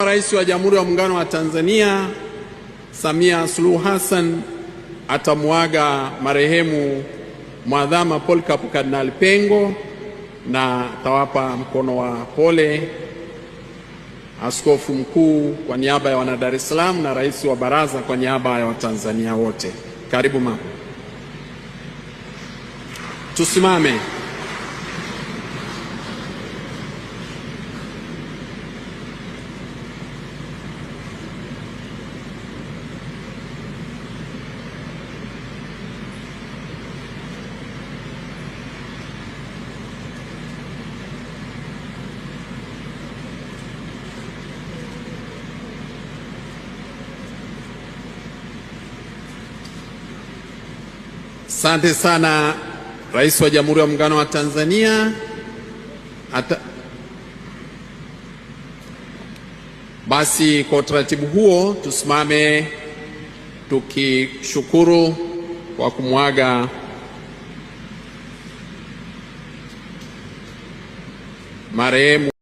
Rais wa Jamhuri ya Muungano wa Tanzania Samia Suluhu Hassan atamuaga marehemu Mwadhama Polycarp Kardinali Pengo na atawapa mkono wa pole askofu mkuu kwa niaba ya wana Dar es Salaam na rais wa baraza kwa niaba ya Watanzania wote. Karibu mama. Tusimame. Asante sana Rais wa Jamhuri ya Muungano wa Tanzania. Basi kwa utaratibu huo tusimame tukishukuru kwa kumwaga marehemu.